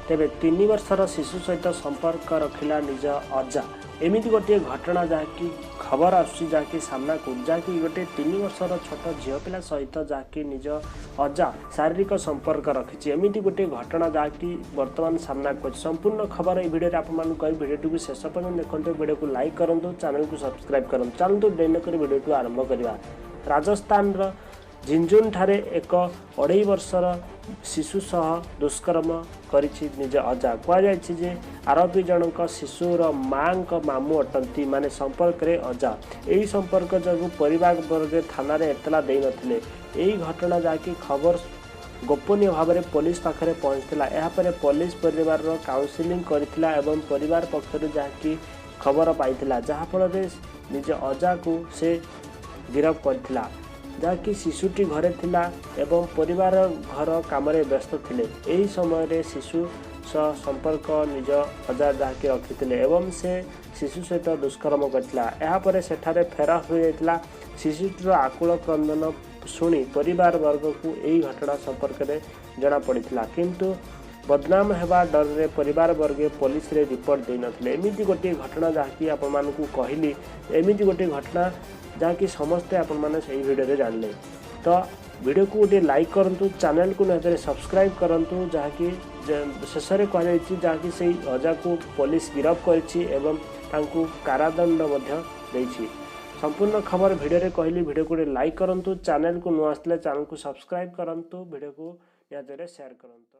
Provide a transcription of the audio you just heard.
ତେବେ 3 ବର୍ଷର ଶିଶୁ ସହିତ ସମ୍ପର୍କ ରଖିଲା ନିଜ ଅଜା। ଏମିତି ଗୋଟିଏ ଘଟଣା ଯାହାକି ଖବର ଆସୁଛି, ଯାହାକି ସାମ୍ନାକୁ, ଯାହାକି ଗୋଟେ 3 ବର୍ଷର ଛୋଟ ଝିଅ ପିଲା ସହିତ ଯାହାକି ନିଜ ଅଜା ଶାରୀରିକ ସମ୍ପର୍କ ରଖିଛି। ଏମିତି ଗୋଟିଏ ଘଟଣା ଯାହାକି ବର୍ତ୍ତମାନ ସାମ୍ନାକୁ ଅଛି। ସମ୍ପୂର୍ଣ୍ଣ ଖବର ଏହି ଭିଡ଼ିଓରେ ଆପଣମାନଙ୍କୁ କହିବି। ଭିଡ଼ିଓଟିକୁ ଶେଷ ପର୍ଯ୍ୟନ୍ତ ଦେଖନ୍ତୁ, ଭିଡ଼ିଓକୁ ଲାଇକ୍ କରନ୍ତୁ, ଚ୍ୟାନେଲକୁ ସବସ୍କ୍ରାଇବ୍ କରନ୍ତୁ। ଚାଲନ୍ତୁ ଡେରି ନକରି ଭିଡ଼ିଓଟିକୁ ଆରମ୍ଭ କରିବା। ରାଜସ୍ଥାନର ଝୁନଝୁନୁଠାରେ ଏକ 2.5 ବର୍ଷର ଶିଶୁ ସହ ଦୁଷ୍କର୍ମ କରିଛି ନିଜ ଅଜା। କୁହାଯାଇଛି ଯେ ଆରୋପି ଜଣଙ୍କ ଶିଶୁର ମାଙ୍କ ମାମୁଁ ଅଟନ୍ତି, ମାନେ ସମ୍ପର୍କରେ ଅଜା। ଏହି ସମ୍ପର୍କ ଯୋଗୁଁ ପରିବାର ବର୍ଗ ଥାନାରେ ଏତଲା ଦେଇନଥିଲେ। ଏହି ଘଟଣା ଯାହାକି ଖବର ଗୋପନୀୟ ଭାବରେ ପୋଲିସ ପାଖରେ ପହଞ୍ଚିଥିଲା। ଏହାପରେ ପୋଲିସ ପରିବାରର କାଉନସିଲିଂ କରିଥିଲା ଏବଂ ପରିବାର ପକ୍ଷରୁ ଯାହାକି ଖବର ପାଇଥିଲା, ଯାହାଫଳରେ ନିଜ ଅଜାକୁ ସେ ଗିରଫ କରିଥିଲା। ଯାହାକି ଶିଶୁଟି ଘରେ ଥିଲା ଏବଂ ପରିବାର ଘର କାମରେ ବ୍ୟସ୍ତ ଥିଲେ। ଏହି ସମୟରେ ଶିଶୁ ସହ ସମ୍ପର୍କ ନିଜ ଅଜା ଯାହାକି ରଖିଥିଲେ ଏବଂ ସେ ଶିଶୁ ସହିତ ଦୁଷ୍କର୍ମ କରିଥିଲା। ଏହାପରେ ସେଠାରେ ଫେରାର ହୋଇଯାଇଥିଲା। ଶିଶୁଟିର ଆକୁଳ କ୍ରନ୍ଦନ ଶୁଣି ପରିବାର ବର୍ଗକୁ ଏହି ଘଟଣା ସମ୍ପର୍କରେ ଜଣାପଡ଼ିଥିଲା, କିନ୍ତୁ ବଦନାମ ହେବା ଡରରେ ପରିବାର ବର୍ଗେ ପୋଲିସରେ ରିପୋର୍ଟ ଦେଇନଥିଲେ। ଏମିତି ଗୋଟିଏ ଘଟଣା ଯାହାକି ଆପଣମାନଙ୍କୁ କହିଲି, ଏମିତି ଗୋଟିଏ ଘଟଣା ଯାହାକି ସମସ୍ତେ ଆପଣମାନେ ସେହି ଭିଡ଼ିଓରେ ଜାଣିଲେ। ତ ଭିଡ଼ିଓକୁ ଗୋଟିଏ ଲାଇକ୍ କରନ୍ତୁ, ଚ୍ୟାନେଲକୁ ନିହାତି ସବସ୍କ୍ରାଇବ୍ କରନ୍ତୁ। ଯାହାକି ଶେଷରେ କୁହାଯାଇଛି ଯାହାକି ସେଇ ଅଜାକୁ ପୋଲିସ ଗିରଫ କରିଛି ଏବଂ ତାଙ୍କୁ କାରାଦଣ୍ଡ ମଧ୍ୟ ଦେଇଛି। ସମ୍ପୂର୍ଣ୍ଣ ଖବର ଭିଡ଼ିଓରେ କହିଲି। ଭିଡ଼ିଓକୁ ଗୋଟେ ଲାଇକ୍ କରନ୍ତୁ, ଚ୍ୟାନେଲକୁ ନୂଆ ଆସିଲେ ଚ୍ୟାନେଲକୁ ସବସ୍କ୍ରାଇବ୍ କରନ୍ତୁ, ଭିଡ଼ିଓକୁ ନିହାତି ସେୟାର କରନ୍ତୁ।